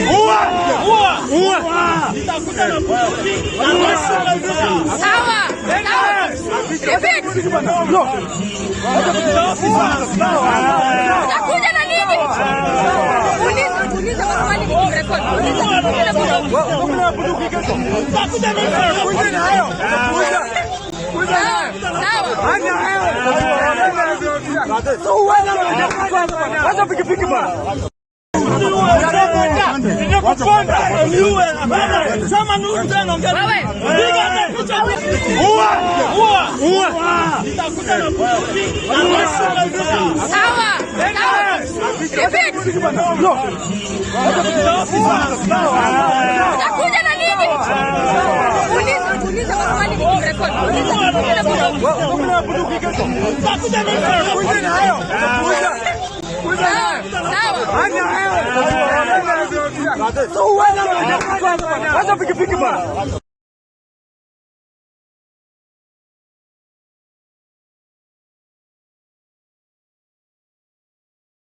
Sawa. Sawa. Repeat. Nakuja na nini? Uliza, uliza maswali nikimrekodi. Uliza, nakuja na bunduki. Sawa. Sawa. Wacha pikipiki bwana. Wewe. Sawa. Sawa. Repeat. Nakuja na nini? Uliza, uliza maswali nikimrekodi. Uliza, nakuja na bunduki. Sawa. Sawa. Wacha pikipiki bwana.